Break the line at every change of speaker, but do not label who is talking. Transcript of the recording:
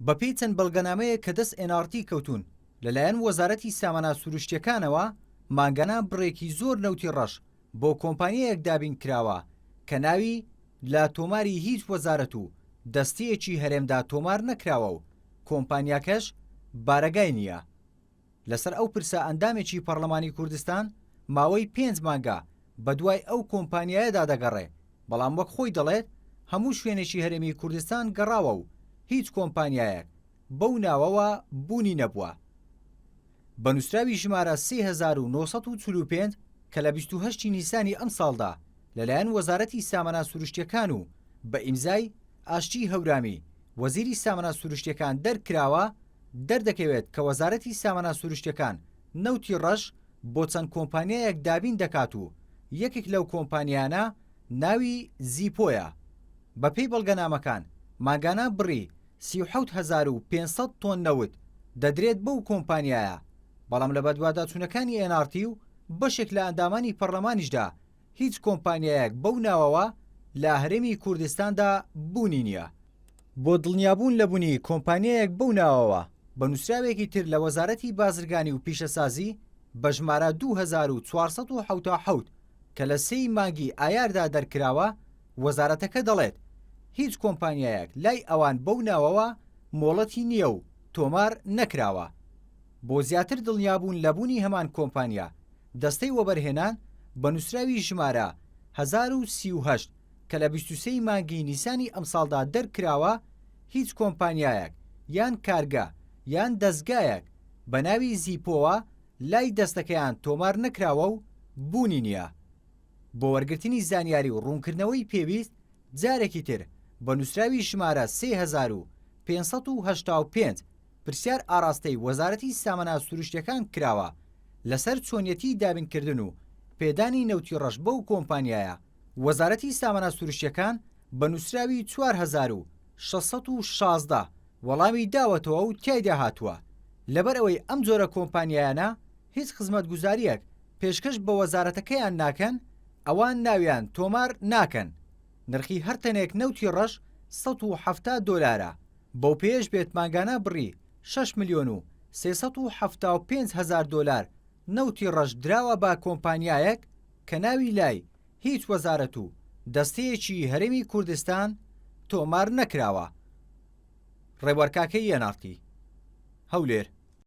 بەپێی چەند بەڵگەنامەیەک کە دەست ئێن ئاڕ تی کەوتوون، لەلایەن وەزارەتی سامانە سروشتییەکانەوە مانگانە بڕێکی زۆر نەوتی ڕەش بۆ کۆمپانیایەک دابین کراوە کە ناوی لە تۆماری هیچ وەزارەت و دەستەیەکی هەرێمدا تۆمار نەکراوە و کۆمپانیاکەش بارەگای نییە. لەسەر ئەو پرسە ئەندامێکی پەڕلەمانی کوردستان ماوەی پێنج مانگە بەدوای ئەو کۆمپانیایەدا دەگەڕێ، بەڵام وەک خۆی دەڵێت هەموو شوێنێکی هەرێمی کوردستان گەڕاوە و هیچ کۆمپانیایەک بەو ناوەوە بوونی نەبووە. بە نووسراوی ژمارە 3945 کە لە 28 ی نیسانی ئەمساڵدا لەلایەن وەزارەتی سامانە سروشتییەکان و بە ئیمزای ئاشتی هەورامی وەزیری سامانە سروشتییەکان دەرکراوە، دەردەکەوێت کە وەزارەتی سامانە سروشتییەکان نەوتی ڕەش بۆ چەند کۆمپانیایەک دابین دەکات و یەکێک لەو کۆمپانیایانە ناوی زیپۆیە. بەپێی بەڵگەنامەکان مانگانە بڕی 37500 تۆن نەوت دەدرێت بەو کۆمپانیایە، بەڵام لە بەدواداچوونەکانی ئێن ئاڕ تی و بەشێک لە ئەندامانی پەڕلەمانیشدا هیچ کۆمپانیایەک بەو ناوەوە لە هەرێمی کوردستاندا بوونی نییە. بۆ دڵنیابوون لە بونی کۆمپانیایەک بەو ناوەوە، بە نووسراوێکی تر لە وەزارەتی بازرگانی و پیشەسازی بە ژمارە 2477 کە لە سێی مانگی ئایاردا دەرکراوە، وەزارەتەکە دەڵێت، هیچ کۆمپانیایەک لای ئەوان بەو ناوەوە مۆڵەتی نییە و تۆمار نەکراوە. بۆ زیاتر دڵنیابوون لە بوونی هەمان کۆمپانیا، دەستەی وەبەرهێنان بە نووسراوی ژمارە 1038 کە لە 23 ی مانگی نیسانی ئەمساڵدا دەرکراوە، هیچ کۆمپانیایەک یان کارگە یان دەزگایەک بە ناوی زیپۆوە لای دەستەکەیان تۆمار نەکراوە و بوونی نییە. بۆ وەرگرتنی زانیاری و ڕوونکردنەوەی پێویست جارێکی تر بە نووسراوی ژمارە 3585 پرسیار ئاڕاستەی وەزارەتی سامانە سروشتیەکان کراوە لەسەر چۆنیەتی دابینکردن و پێدانی نەوتی ڕەش بەو کۆمپانیایە، وەزارەتی سامانە سروشتیەکان بە نووسراوی 4616 وەڵامی داوەتەوە و تیایدا هاتووە، لەبەرئەوەی ئەم جۆرە کۆمپانیایانە هیچ خزمەتگوزارییەک پێشکەش بە وەزارەتەکەیان ناکەن، ئەوان ناویان تۆمار ناکەن. نرخی هەر تەنێک نەوتی ڕەش 170 دۆلارە، بەوپێیەش بێت مانگانە بڕی شەش ملیۆن و 375 هەزار دۆلار نەوتی ڕەش دراوە بە کۆمپانیایەک کە ناوی لای هیچ وەزارەت و دەستەیەکی هەرێمی کوردستان تۆمار نەکراوە. ڕێبوار کاکەیی، ئێن ئاڕ تی، هەولێر.